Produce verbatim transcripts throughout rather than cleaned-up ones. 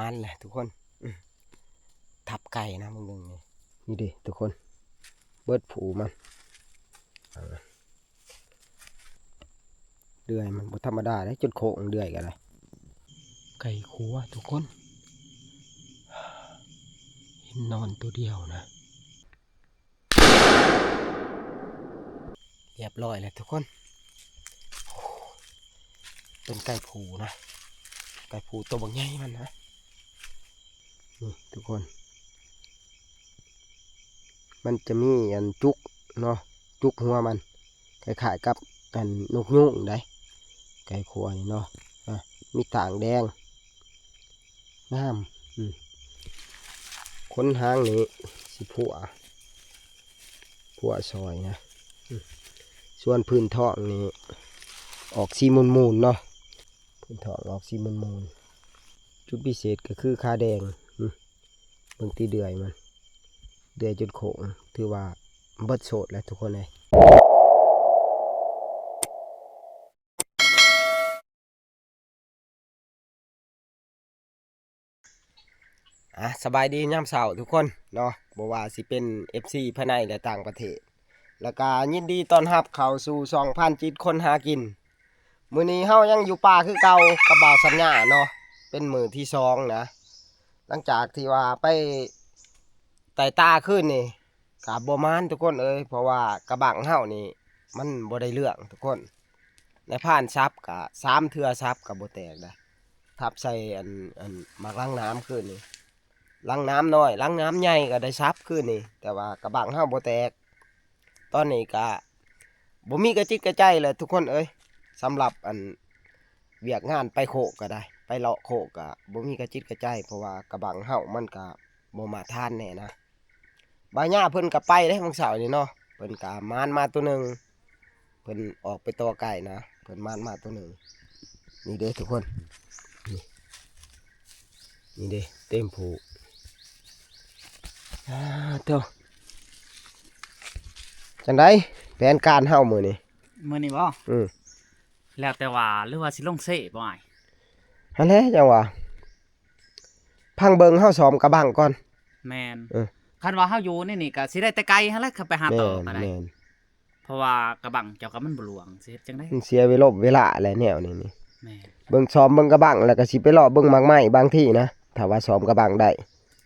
นั่นแหละทุกคน อืม ทับไก่นะ มึงเบิ่งนี่ นี่เด้ทุกคน เบิดผูมัน เดือยมันบ่ธรรมดาเด้ จนโค้งเดือยก็ได้ ไก่ขัวทุกคน เห็นนอนตัวเดียวนะ เรียบร้อยแล้วทุกคน โอ้ เป็นไก่ผูนะ ไก่ผูตัวบักใหญ่มันนะ นี่ทุกคน มันจะมีอันจุกเนาะ จุกหัวมัน คล้ายๆกับอันนกยูงได้ ไก่ขัวนี่เนาะ อ่ะ มีต่างแดง งาม อืม ขนหางนี่สิพั่ว พั่วซอยนะ อืม ส่วนพื้นท้องนี่ ออกสีมูนๆเนาะ พื้นท้องออกสีมูนๆ จุดพิเศษก็คือขาแดง อืม เบิ่งติเดือยมัน เดือยจนโค้ง ถือว่าเบิดโสดแล้วทุกคนเอ้ย อ่ะ สบายดียามเช้าทุกคนเนาะ บ่ว่าสิเป็น เอฟซี ภายในและต่างประเทศ แล้วก็ยินดีต้อนรับเข้าสู่ช่องพันจิตคนหากิน มื้อนี้เฮายังอยู่ป่าคือเก่ากับบ่าวสัญญาเนาะ เป็นมื้อที่สองนะ หลังจากที่ว่าไปไต่ตาคืนนี่ ก็บ่หมานทุกคนเอ้ย เพราะว่ากะบังเฮานี่มันบ่ได้เรื่องทุกคน นายพรานสับก็สามเทื่อสับก็บ่แตกนะ ทับใส่อัน อันหมากลังน้ำคืนนี่ ลังน้ำน้อย ลังน้ำใหญ่ก็ได้สับคืนนี่ แต่ว่ากะบังเฮาบ่แตก ตอนนี้ก็บ่มีกระจิตกระใจเลยทุกคนเอ้ย สำหรับอันเวียกงานไปโคกก็ได้ ไปเลาะโคกก็บ่มีกระจิตกระใจ เพราะว่ากะบังเฮามันก็บ่มาทานแน่นะ บ่าวสัญญาเพิ่นก็ไปเด้ มื้อเช้านี่เนาะ เพิ่นก็หมานมาตัวหนึ่ง เพิ่นออกไปต่อไก่นะ เพิ่นหมานมาตัวหนึ่ง นี่เด้ทุกคน นี่ นี่เด้ เต็มผู อ่า โธ่ จั่งใด แผนการเฮามื้อนี้ มื้อนี้บ่ อืม แล้วแต่ว่า หรือว่าสิลงเซบ่อ้าย หั้นแหละจั่งว่า พังเบิ่งเฮาซ้อมกะบังก่อน แม่น เออ คันว่าเฮาอยู่ในนี่ก็สิได้แต่ไกลหั้นแหละ คันไปหาต่อก็ได้ แม่น เพราะว่ากะบังเจ้าก็มันบ่หลวง สิเฮ็ดจั่งใด มันเสียเวลา เวลาแหละแนวนี้นี่ แม่น เบิ่งซ้อมเบิ่งกะบัง แล้วก็สิไปเลาะเบิ่งหมากไม้บางทีนะ ถ้าว่าซ้อมกะบังได้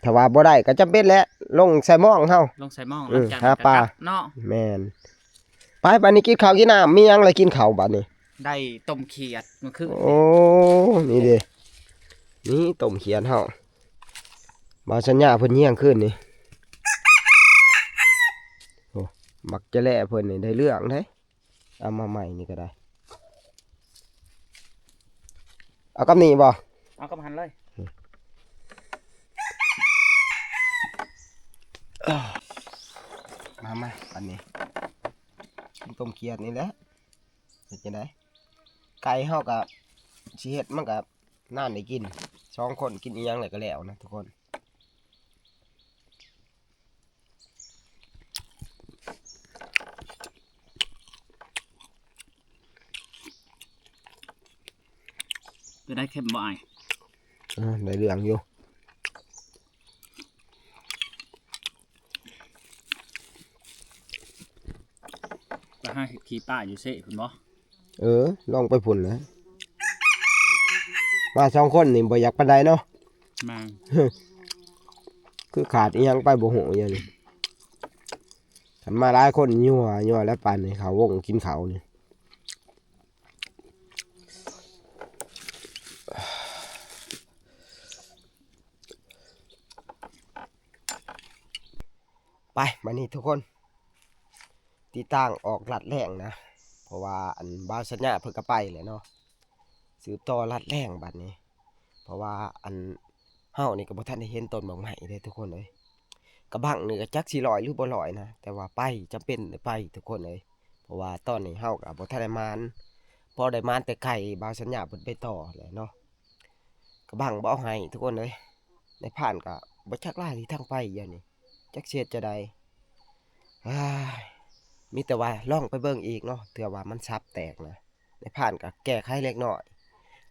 ถ้าว่าบ่ได้ก็จำเป็นแหละ ลงใส่หม่องเฮา ลงใส่หม่อง อืม หลังจาก หาปลา นั้นก็กลับเนาะ แม่น ไป บัดนี้กินข้าวกินน้ำ มีหยังแล้วกินข้าวบัดนี้ ได้ต้มเขียดมื้อคืน โอ้ นี่เด้ นี่ต้มเขียดเฮา บ่าวสัญญาเพิ่นเยี่ยงคืนนี่ โอ้ บักจะแล่เพิ่นนี่ได้เรื่องเด้ เอามาใหม่นี่ก็ได้ เอากับนี่บ่ เอากับหั้นเลย มา มา อันนี้ กินต้มเขียดนี่แหละ เฮ็ดจั่งใด ไก่เฮาก็สิเฮ็ดมันก็นานได้กิน สองคนกินอีหยังแล้วก็แล้วนะทุกคน เป็นได้เค็มบ่อ้าย อ่า ได้เรื่องอยู่ ไปหาขี่ป้าอยู่เซพุ้นบ่ เออ ลองไปพุ้นแหละ มาสองคนนี่บ่อยากปานใดเนาะ แม่น คือขาดอีหยังไปบ่ฮู้อยู่นี่ คันมาหลายคนยั่ว ยั่วแล้วปานนี้ เขาวงกินข้าวนี่ ไป บัดนี้ทุกคน ติดตางออกลัดแล่งนะ เพราะว่าอันบ่าวสัญญาเพิ่นก็ไปแหละเนาะ สืบต่อลัดแล่งบัดนี้ เพราะว่าอันเฮานี่ก็บ่ทันได้เห็นต้นหมากไม้เด้ทุกคนเอ้ย กะบังนี่ก็จักสิลอยหรือบ่ลอยนะ แต่ว่าไปจำเป็นได้ไปทุกคนเอ้ย เพราะว่าตอนนี้เฮาก็บ่ทันได้หมาน พอได้หมานแต่ไก่บ่าวสัญญาเพิ่นไปต่อแหละเนาะ กะบังบ่เอาให้ทุกคนเอ้ย นายพรานก็บ่จักลาทิศทางไปเดี๋ยวนี้ จักสิเฮ็ดจั่งใด อ้าย มีแต่ว่าลองไปเบิ่งอีกเนาะ เทื่อว่ามันสับแตกนะ นายพรานก็แก้ไขเล็กน้อย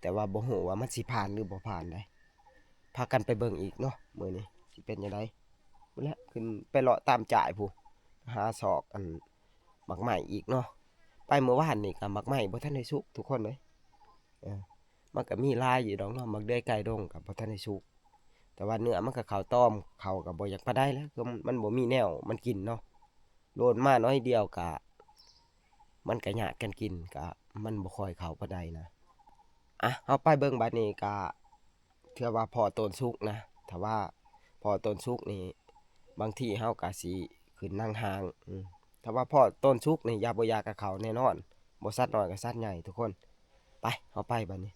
แต่ว่าบ่ฮู้ว่ามันสิผ่านหรือบ่ผ่านใด ไผ พากันไปเบิ่งอีกเนาะ มื้อนี้สิเป็นจั่งใด พู้นแหละ ขึ้นไปเลาะตามจ่ายพู้น หาซอกอันหมากไม้อีกเนาะ ไปมื้อวานนี่ก็หมากไม้บ่ทันได้สุกทุกคนเอ้ย เออ มันก็มีหลายอยู่ดอกเนาะ หมากเดือยไก่ดงก็บ่ทันได้สุก แต่ว่าเนื้อมันก็เข้าตอม เข้าก็บ่อยากปานใดแล้ว คือมันบ่มีแนวมันกินเนาะ โลดมาน้อยเดียวก็ มันก็ยากกันกิน ก็มันบ่ค่อยเข้าปานใดนะ อ่ะ เฮาไปเบิ่งบัดนี้ก็ เทื่อว่าพ้อต้นสุกนะ ถ้าว่าพ้อต้นสุกนี่ บางทีเฮาก็สิขึ้นนั่งห่าง อืม ถ้าว่าพ้อต้นสุกนี่ อย่าบ่อยากกับเขาแน่นอน บ่สัตว์น้อยก็สัตว์ใหญ่ทุกคน ไป เฮาไปบัดนี้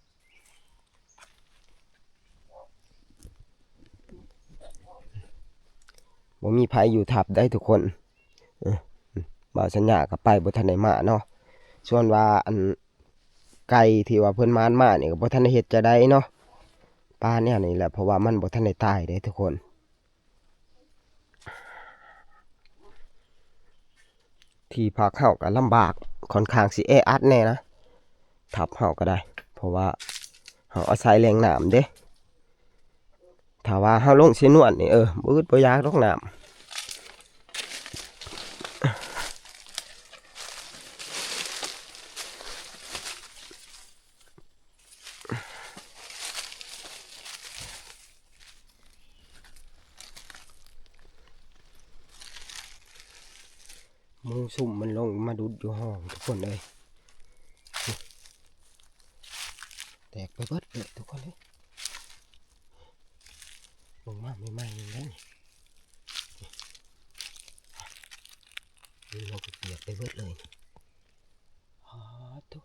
บ่มีไผอยู่ทับได้ทุกคน เออ บ่าวสัญญาก็ไปบ่ทันได้มาเนาะ ส่วนว่าอันไก่ที่ว่าเพิ่นหมานมานี่ก็บ่ทันได้เฮ็ดจั่งใดเนาะ ปลาแนวนี้แหละ เพราะว่ามันบ่ทันได้ตายเด้ทุกคน ที่พักเฮาก็ลำบาก ค่อนข้างสิแออัดแน่นะ ทับเฮาก็ได้ เพราะว่าเฮาอาศัยแหล่งน้ำเด้ ถ้าว่าเฮาลงเสนวนนี่ เออ บ่อึดบ่อยากดอกน้ำ หมู่ซุ่มมันลงมาดุดอยู่ห้องทุกคนเอ้ย แตกไปเบิดเลยทุกคนเอ้ย ลงมาใหม่ๆนี่แหละนี่ นี่เราก็เปียกไปเบิดเลย อ๋อ ตุ๊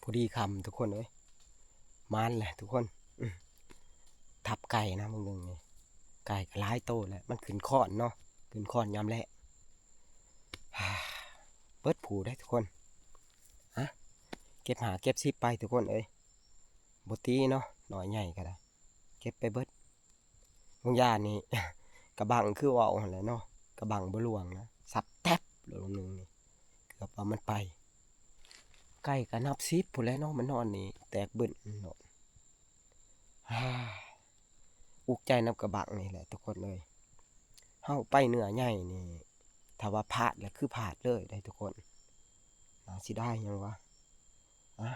พอดีค่ำทุกคนเอ้ย หมานแหละทุกคน อืม ทับไก่นะ บางหนึ่งนี่ ไก่ก็หลายโตแล้ว มันขึ้นคอนเนาะ ขึ้นคอนยามแลง เบิดผูได้ทุกคน ฮะ เก็บห้าเก็บสิบไปทุกคนเอ้ย บ่ตีเนาะ น้อยใหญ่ก็ได้ เก็บไปเบิด บางอย่างนี่ กะบังคือเว้าหั่นแหละเนาะ กะบังบ่หลวงนะ สับแต๊บลงหนึ่งนี่ เกือบว่ามันไป ไก่ก็นับสิบพู้นแหละเนาะ มันนอนนี่ แตกบึ้นเนาะ ฮ่า อุกใจนำกะบังนี่แหละทุกคนเอ้ย เฮาไปเนื้อใหญ่นี่ ถ้าว่าพลาดแล้วคือพลาดเลยได้ทุกคน น่าเสียดายหยังวะ อ่ะ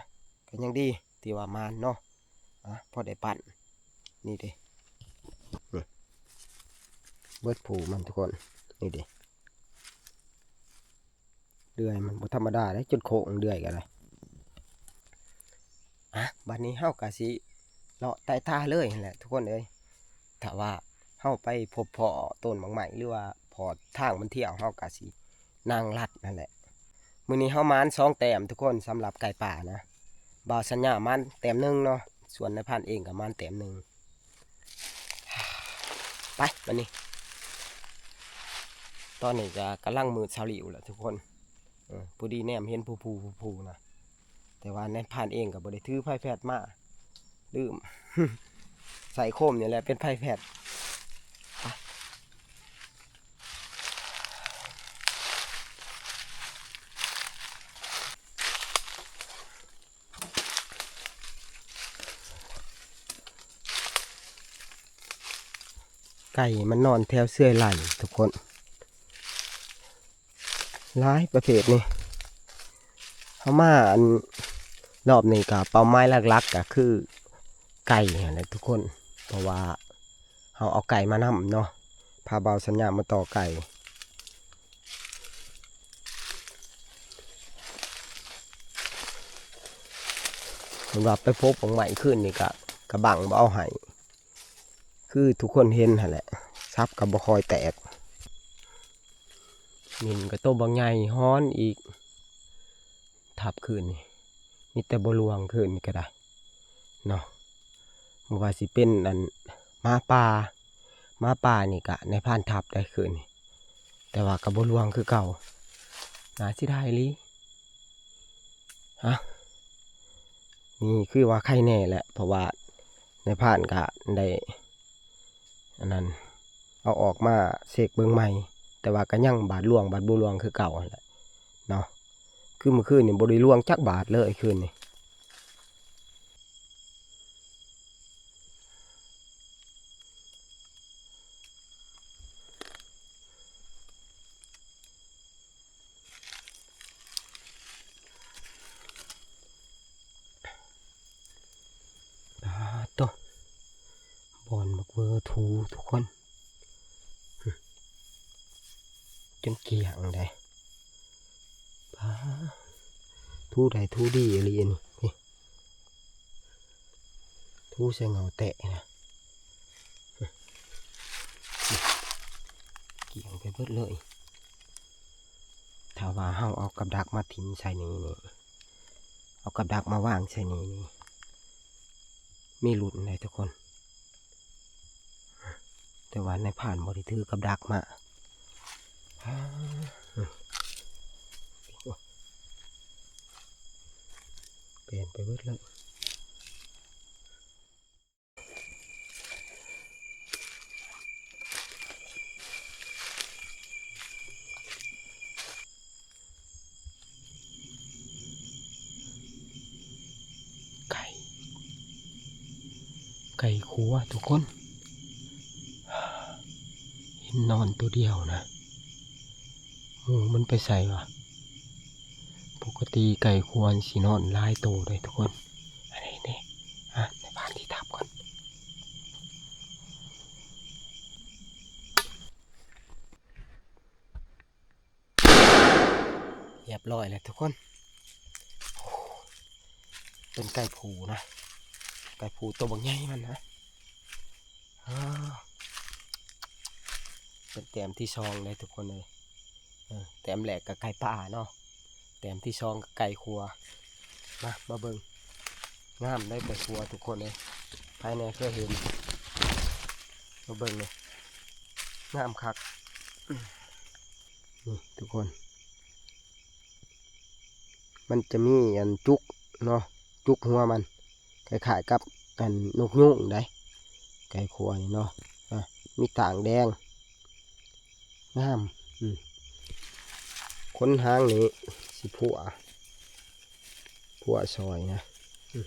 ก็ยังดีที่ว่าหมานเนาะ อ่ะ พอได้ปั่น นี่เด้ นี่ เบิดผูมันทุกคน นี่เด้ เดือยมันบ่ธรรมดาเด้ จนโค้งเดือยก็ได้ อ่ะ บัดนี้เฮาก็สิเลาะไต่ตาเลยหั่นแหละทุกคนเอ้ย ถ้าว่าเฮาไปพบพ้อต้นหมากไม้ หรือว่าพ้อทางมันเที่ยว เฮาก็สินั่งลัดนั่นแหละ มื้อนี้เฮาหมานสองแต้มทุกคน สำหรับไก่ป่านะ บ่าวสัญญาหมานแต้มหนึ่งเนาะ ส่วนนายพรานเองก็หมานแต้มหนึ่ง ไป บัดนี้ ตอนนี้ก็กำลังมืดเช้าหลิวแหละทุกคน เออ พอดีแนมเห็นภูๆๆๆนะ แต่ว่านายพรานเองก็บ่ได้ถือไฟแฟลชมา ลืม ใส่โคมนี่แหละเป็นไฟแฟลช ไป ไก่มันนอนแถวเสื่อยไหล่ทุกคน หลายประเภทนี่ เฮามาอันรอบนี้ก็เป้าหมายหลักๆก็คือไก่นั่นแหละทุกคน เพราะว่าเฮาเอาไก่มานำเนาะ พาบ่าวสัญญามาต่อไก่ เพิ่นว่าไปพบของใหม่ขึ้นนี่ก็ กะบังบ่เอาให้ คือทุกคนเห็นหั่นแหละ สับก็บ่ค่อยแตก นี่มันก็โตบักใหญ่ฮ้อนอีก ทับคืนนี่ มีแต่บ่หลวงคืนนี่ก็ได้เนาะ บ่ว่าสิเป็นอันหมาป่า หมาป่านี่ก็นายพรานทับได้คืนนี่ แต่ว่าก็บ่หลวงคือเก่า น่าเสียดายอีหลี ฮะ นี่คือว่าไคแน่แหละ เพราะว่านายพรานก็ได้ อันนั้น เอาออกมาเช็คเบิ่งใหม่ แต่ว่าก็ยังบาดหลวงบาดบ่หลวงคือเก่าหั่นแหละเนาะ คือมื้อคืนนี่บ่ได้หลวงจักบาดเลยคืนนี่ ปาดโต บ่อนบักเวอร์ทูทุกคน จนเกลี้ยงได้ ปาด ทูใดทูดีอีหลีอันนี้ นี่ ทูใส่เหงาแตะนะ เกลี้ยงไปเบิดเลย ถ้าว่าเฮาเอากับดักมาถิ่มใส่นี่นี่ เอากับดักมาวางใส่นี่นี่ มีลุ้นได้ทุกคน แต่ว่านายพรานบ่ได้ถือกับดักมา เปลี่ยนไปเบิดแล้ว ไก่ ไก่ขัวทุกคน เห็นนอนตัวเดียวนะ หมู่มันไปใส่วะ ปกติไก่ขัวสินอนหลายโตเลยทุกคน อันนี้นี่ อ่ะ ในบ้านที่ทับก่อน เรียบร้อยแล้วทุกคน โอ้ เป็นไก่ผูนะ ไก่ผูตัวบักใหญ่มันนะ อ้าว เป็นแต้มที่สองเลยทุกคนเลย เออ แต้มแรกก็ไก่ป่าเนาะ แต้มที่สองก็ไก่ขัว มา มาเบิ่ง งามได้ไก่ขัวทุกคนเลย ภายในเคยเห็น มาเบิ่งเลย งามคัก นี่ทุกคน มันจะมีอันจุกเนาะ จุกหัวมัน คล้ายๆกับอันนกยูงได้ ไก่ขัวนี่เนาะ อ่ะ มีต่างแดง งาม อืม ขนหางนี่สิพั่ว พั่วซอยนะ อืม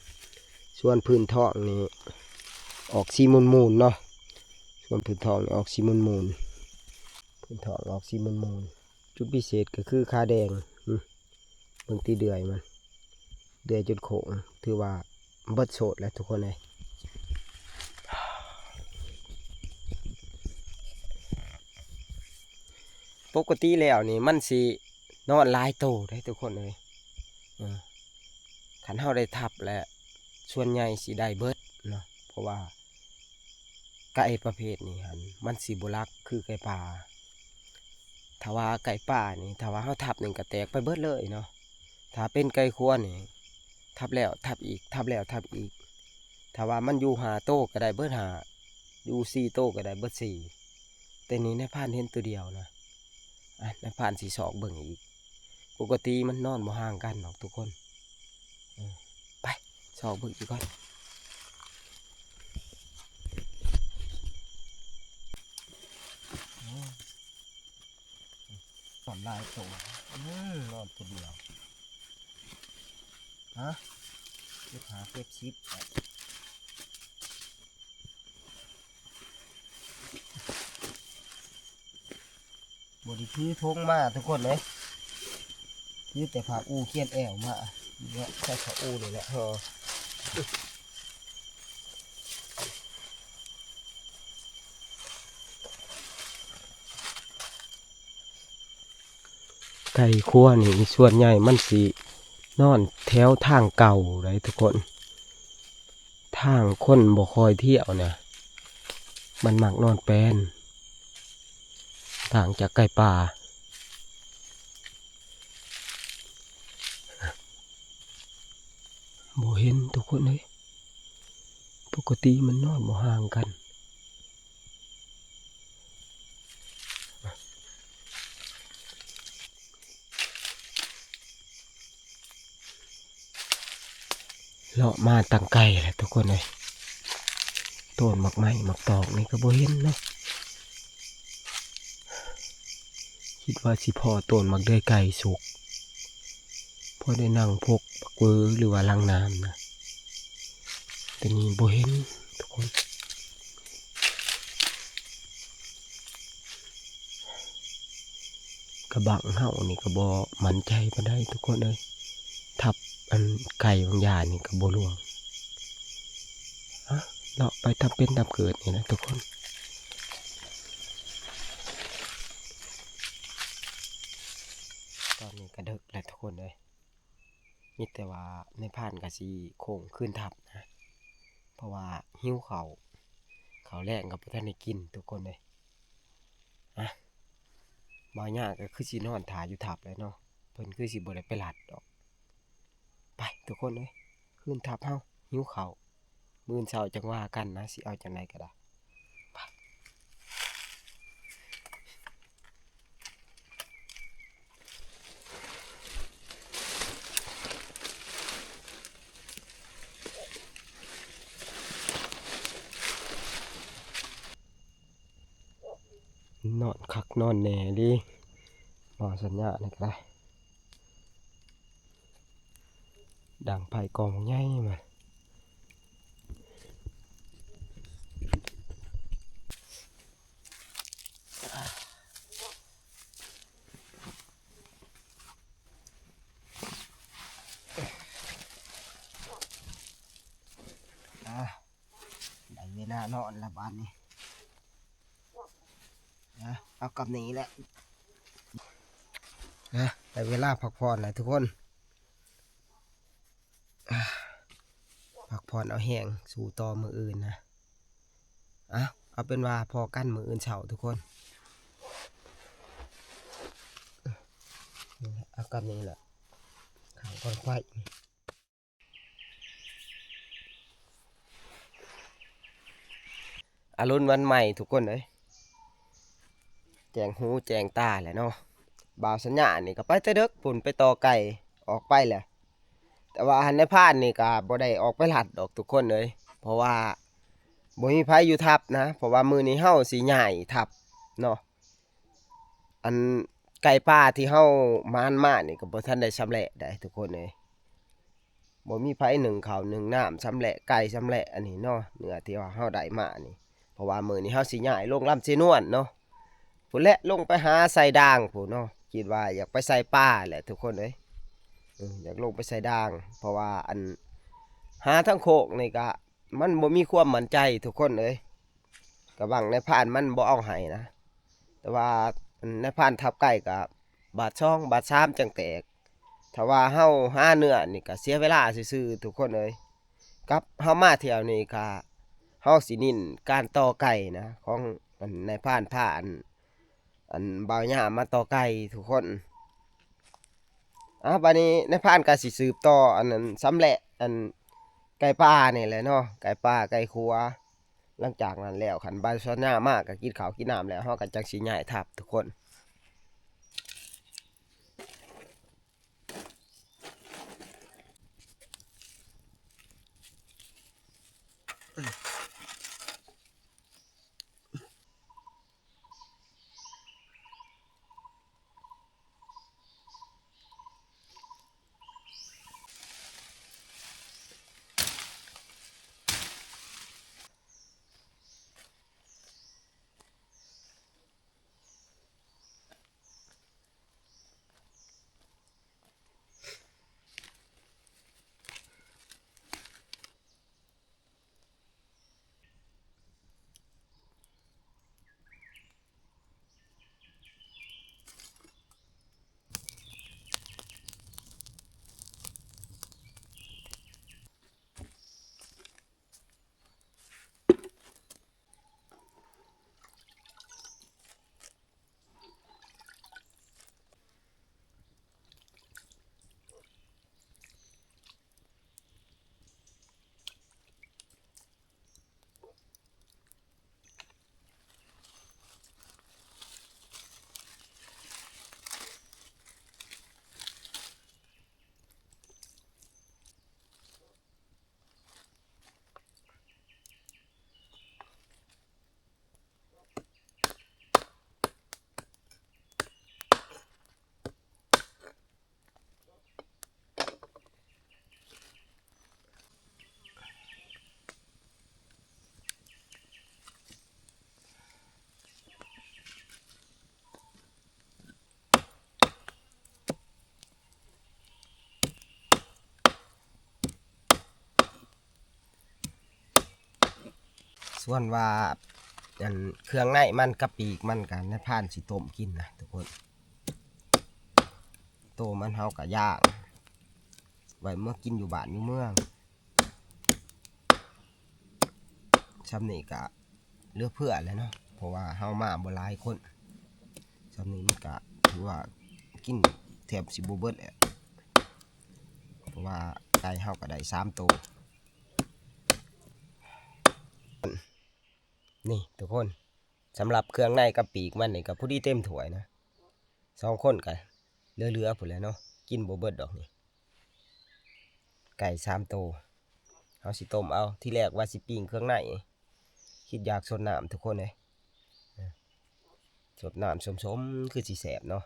ส่วนพื้นท้องนี่ออกสีมูนๆเนาะ ส่วนพื้นท้องนี่ออกสีมูนๆ พื้นท้องออกสีมูนๆ จุดพิเศษก็คือขาแดง อืม เบิ่งตีเดือยมัน เดือยจุดโค้ง ถือว่าเบิดโสดแล้วทุกคนเลย ปกติแล้วนี่มันสินอนหลายโตได้ทุกคนเลย เออ คันเฮาได้ทับแล้ว ส่วนใหญ่สิได้เบิดเนาะ เพราะว่าไก่ประเภทนี้หั่น มันสิบ่หลักคือไก่ป่า ถ้าว่าไก่ป่านี่ ถ้าว่าเฮาทับนี่ก็แตกไปเบิดเลยเนาะ ถ้าเป็นไก่ขัวนี่ ทับแล้วทับอีก ทับแล้วทับอีก ถ้าว่ามันอยู่ห้าโตก็ได้เบิดห้า อยู่สี่โตก็ได้เบิดสี่ แต่นี่นายพรานเห็นตัวเดียวนะ อ่ะ นายพรานสิซอกเบิ่งอีก ปกติมันนอนบ่ห่างกันดอกทุกคน เออ ไป ซอกเบิ่งอีกก่อน โอ้ นอนหลายโต อืม นอนตัวเดียว ฮะ เก็บห้าเก็บสิบ บ่ได้ถือธงมาทุกคนเลย ถือแต่ผ้าอู้เขียนแอวมา เนี่ย ใส่ผ้าอู้นี่แหละ เออ ไก่ขัวนี่ส่วนใหญ่มันสินอนแถวทางเก่าไดทุกคน ทางคนบ่ค่อยเที่ยวนะ มันมักนอนแปน ต่างจากไก่ป่า บ่เห็นทุกคนเอ้ย ปกติมันนอนบ่ห่างกัน เลาะมาตั้งไกลแหละทุกคนเอ้ย ต้นหมากไม้หมากตอกนี่ก็บ่เห็นเนาะ คิดว่าสิพ้อต้นหมากเดือยไก่สุก พอได้นั่งพกบักเวอหรือว่าลังน้ำนะ แต่นี่บ่เห็นทุกคน กะบังเฮานี่ก็บ่มั่นใจปานใดทุกคนเอ้ย ทับอันไก่บางอย่างนี่ก็บ่ล่วง อะ เลาะไปตามเป็นตามเกิดนี่แหละทุกคน ตอนนี้ก็ดึกแล้วทุกคนเอ้ย มีแต่ว่านายพรานก็สิโค้งคืนทับนะ เพราะว่าหิวข้าว ข้าวแลงก็บ่ทันได้กินทุกคนเอ้ย อะ บ่าวยากก็คือสินอนถ่าอยู่ทับแหละเนาะ เพิ่นคือสิบ่ได้ไปลัดดอก ไปทุกคนเอ้ย คืนทับเฮา หิวข้าว มื้ออื่นเช้าจั่งว่ากันนะ สิเอาจั่งใดก็ได้ ไป นอนคักนอนแน่เด้ บ่าวสัญญานี่ก็ได้ ดังไฟกองใหญ่มา อ่ะ ได้เวลานอนละบาดนี้ นะ เอากำนี้แหละ นะ ได้เวลาพักผ่อนแล้วทุกคน อ่ะ พักผ่อนเอาแฮง สู้ต่อมื้ออื่นนะ อ่ะ เอาเป็นว่าพ้อกันมื้ออื่นเช้าทุกคน เอากำนี้แหละ ข้างก้อนไข่ อรุณวันใหม่ทุกคนเอ้ย แจ้งหูแจ้งตาแหละเนาะ บ่าวสัญญานี่ก็ไปแต่เดิกพุ้น ไปต่อไก่ออกไปแหละ แต่ว่าหั้นนายพรานนี่ก็บ่ได้ออกไปลัดดอกทุกคนเอ้ย เพราะว่าบ่มีไผอยู่ทับนะ เพราะว่ามื้อนี้เฮาสิย้ายทับเนาะ อันไก่ป่าที่เฮาหมานมานี่ก็บ่ทันได้ชำแหละได้ทุกคนเอ้ย บ่มีไผนึ่งข้าวนึ่งน้ำชำแหละไก่ชำแหละอันนี้เนาะ เนื้อที่ว่าเฮาได้มานี่ เพราะว่ามื้อนี้เฮาสิย้ายลงลำเชนวนเนาะ พุ้นแหละ ลงไปหาใส่ด่างพุ้นเนาะ คิดว่าอยากไปใส่ปลาแหละทุกคนเอ้ย เออ อยากลงไปใส่ด่าง เพราะว่าอันหาทางโคกนี่ก็มันบ่มีความมั่นใจทุกคนเอ้ย กะบังนายพรานมันบ่เอาให้นะ แต่ว่าอันนายพรานทับไก่ก็บาดสองบาดสามจั่งแตก ถ้าว่าเฮาหาเนื้อนี่ก็เสียเวลาซื่อๆทุกคนเอ้ย กับเฮามาเที่ยวนี่ก็เฮาสิเน้นการต่อไก่นะ ของอันนายพรานพาอัน อันบ่าวย่ามาต่อไก่ทุกคน อ่ะ บัดนี้นายพรานก็สิสืบต่ออันนั้นชำแหละ อันไก่ป่านี่แหละเนาะ ไก่ป่าไก่ขัว หลังจากนั้นแล้ว คันบ่าวสัญญามาก็กินข้าวกินน้ำแล้ว เฮาก็จั่งสิย้ายทับทุกคน ส่วนว่า อันเครื่องในมันกับปีกมันกัน นายพรานสิต้มกินนะทุกคน โตมันเฮากะย่าง ไว้เมื่อกินอยู่บ้านอยู่เมือง ช่ำนี้กะเหลือเฟือแล้วเนาะ เพราะว่าเฮามาบ่หลายคน ช่ำนี้มันกะถือว่ากินแทบสิบ่เบิดแหละ เพราะว่าไก่เฮากะได้สามโต นี่ทุกคน สำหรับเครื่องในกับปีกมันนี่กะพอดีเต็มถ้วยนะ สองคนกะเหลือๆพู้นแหละเนาะ กินบ่เบิดดอกนี่ ไก่สามโต เฮาสิต้มเอา ทีแรกว่าสิปิ้งเครื่องใน คิดอยากสดน้ำทุกคนเอ้ย สดน้ำส้มๆ คือสิแซ่บเนาะ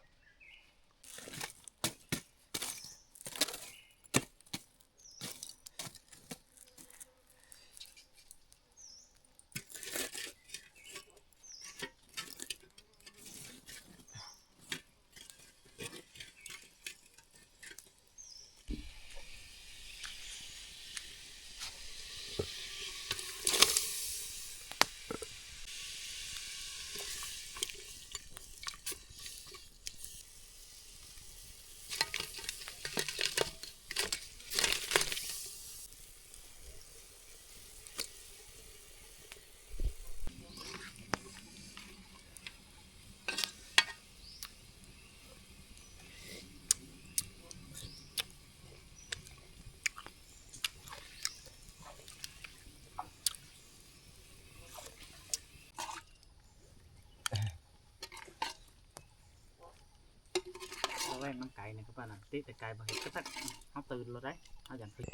เอาไว้มันไกลนี่ก็ปานนั้น ติแต่ไกลบ่เห็นก็ตัก เฮาตื่นแล้วได้ เฮาอย่างคือ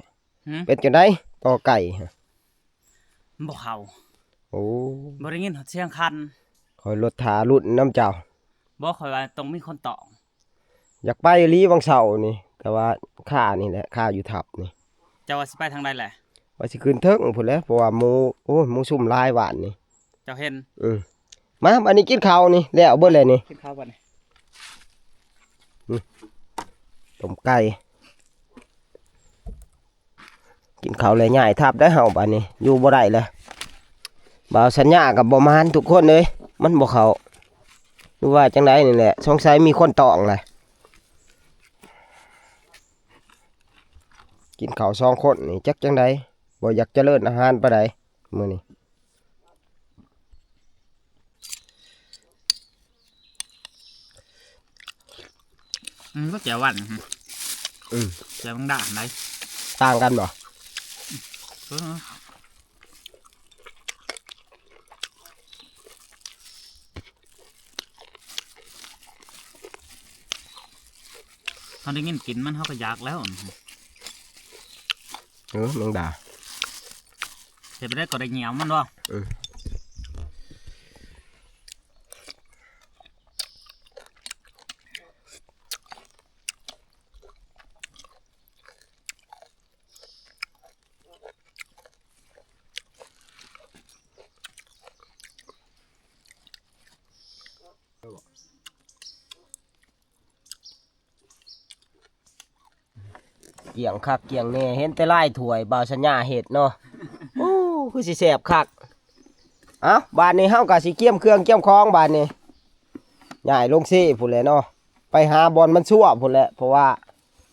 หืม เป็นจังได๋ ต่อไก่ฮะ บ่เข้า โอ้ บ่ได้ยินเสียงคัน ข้อยรถถารุ่นนำเจ้า บ่ ข้อยว่าต้องมีคนตอง อยากไปอีหลีวังเสาร์นี่ แต่ว่าคานี่แหละ คาอยู่ทับนี่ เจ้าว่าสิไปทางใดแหละ ว่าสิขึ้นเทิงพู้นแหละ เพราะว่าหมู่ โอ้ย หมู่ซุ่มหลายบ้านนี่ เจ้าเห็น อืม มา บัดนี้กินข้าวนี่ แล้วเบิดแล้วนี่ กินข้าวบัดนี้ อืม ต้มไก่ กินข้าวแล้วย้ายทับได้เฮาบัดนี้ อยู่บ่ได้แล้ว บ่าวสัญญากับบ่หมานทุกคนเอ้ย มันบ่เข้า หรือว่าจังไดนี่แหละ สงสัยมีคนตองแหละ กินข้าวสองคนนี่จักจังได บ่อยากเจริญอาหารปานใดมื้อนี้ อืม ก็แจ่วหวาน อืม แจ่วบางด่านไหน ต่างกันบ่ เออ เฮาได้ยินกลิ่นมัน เฮาก็อยากแล้ว เออ แมงดา เฮ็ดไปได้ก็ได้เหนียวมันบ่ เออ เกี่ยงคักเกี่ยงแน่ เห็นแต่ลายถ้วยบ่าวสัญญาเฮ็ดเนาะ โอ้ คือสิแซ่บคัก เอ้า บาดนี้เฮาก็สิเกียมเครื่องเกียมของบาดนี้ ย้ายลงเซพู้นแหละเนาะ ไปหาบ่อนมันซั่วพู้นแหละ เพราะว่า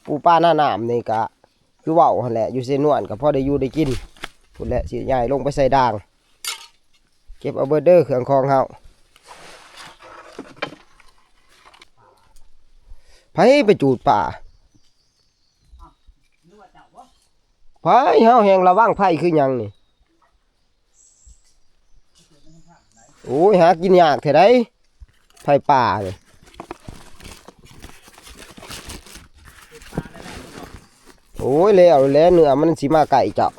ปูปลาหน้าน้ำนี่ก็คือเว้าหั่นแหละ อยู่เซนวนก็พอได้อยู่ได้กินพู้นแหละ สิย้ายลงไปใส่ด่าง เก็บเอาเบิดเด้อเครื่องของเฮา ไผไปจูดป่า ไผ เฮาแฮงระวังไผคือหยังนี่ โอ้ย หากินยากแท้ใด๋ ไผป่านี่ โอ้ย แล้ว แล้วเนื้อมันสิมาใกล้เจ้า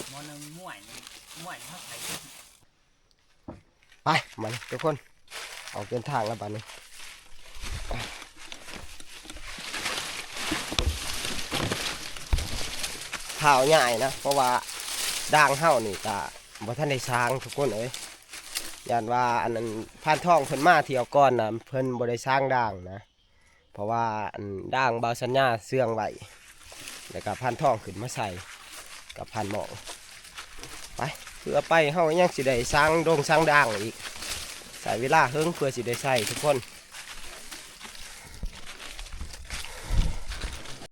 หม้อหนึ่งม้วย ม้วยเฮาใส่ ไป มาเลยทุกคน ออกเดินทางแล้วบัดนี้ เท้าใหญ่นะ เพราะว่าด่างเฮานี่ก็บ่ทันได้สร้างทุกคนเอ้ย ย่านว่าอันนั้นพานทองเพิ่นมาเที่ยวก่อนนะ เพิ่นบ่ได้สร้างด่างนะ เพราะว่าอันด่างบ่าวสัญญาเสื่องไว้ แล้วก็พันทองขึ้นมาใส่กับพันหมอง ไป เพื่อไปเฮายังสิได้สร้างดงสร้างด่างอีก ใช้เวลาเฮิงเพื่อสิได้ใส่ทุกคน